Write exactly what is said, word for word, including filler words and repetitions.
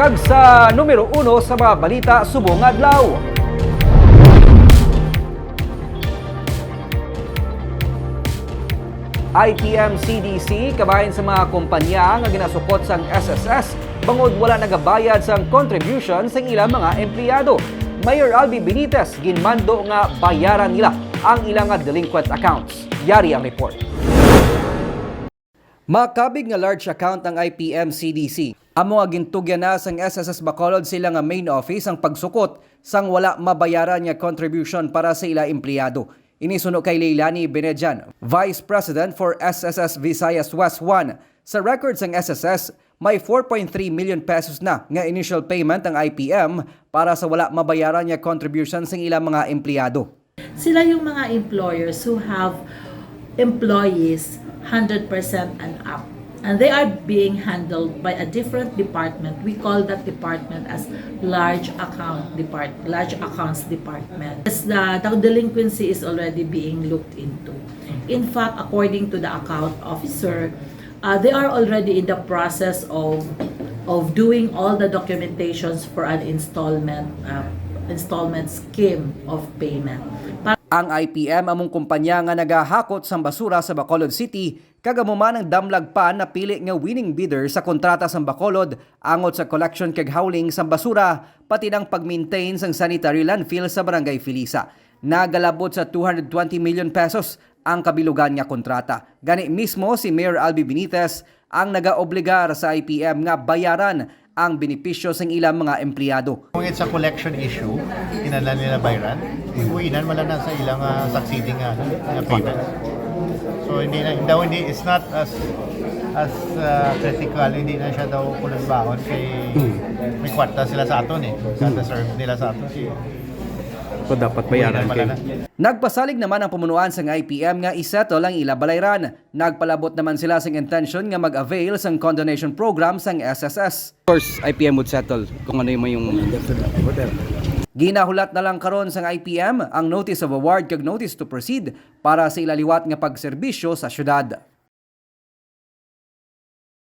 Kag sa numero uno sa mga balita subong nga adlaw, I T M C D C kabahin sa mga kompanya nga ginasukot sang S S S bangod wala nagabayad sang contribution sang ilang mga empleyado. Mayor Albi Benitez ginmando nga bayaran nila ang ilang nga delinquent accounts. Yari ang report. Makabig nga large account ang I P M C D C. Amo nga gintugyan na sang S S S Bacolod sa ila nga main office ang pagsukot sang wala mabayaran nga contribution para sa ila empleyado. Ini suno kay Leilani Benedian, Vice President for S S S Visayas West One. Sa record sang S S S, may four point three million pesos na nga initial payment ang I P M para sa wala mabayaran nga contribution sang ilang mga empleyado. Sila yung mga employers who have employees hundred percent and up. And they are being handled by a different department. We call that department as large account depart large accounts department. As the, the delinquency is already being looked into. In fact, according to the account officer, uh, they are already in the process of of doing all the documentations for an installment uh, installment scheme of payment. Ang I P M among kumpanya nga nagahakot sang basura sa Bacolod City, kag amo man ang Damlag Pan napili nga winning bidder sa kontrata sang Bacolod angot sa collection kag hauling sang basura, pati ang pag-maintain sang sanitary landfill sa Barangay Felisa. Nagalabot sa two hundred twenty million pesos ang kabilugan nga kontrata. Gani mismo si Mayor Albi Benitez ang nagaobligar sa I P M nga bayaran ang benepisyo sang ilang mga empleyado. Kung it's a collection issue, kinahanglan nila bayran. Ibuinan wala na sa ilang uh, succeeding uh, nga payment. So hindi na daw hindi it's not as as uh, critical, hindi na siya daw kulanbahon kay may kwarta sila sa aton eh. Sa serve nila sa aton. So dapat bayaran kay Nagpasalig naman ang pamunuan sang I P M nga isettle ang ila balayran. Nagpalabot naman sila sang intensyon nga mag-avail sang condonation program sang S S S. Of course, I P M would settle kung ano yung yung Ginahulat na lang karon sang I P M ang notice of award kag notice to proceed para sa ila liwat nga pagserbisyo sa syudad.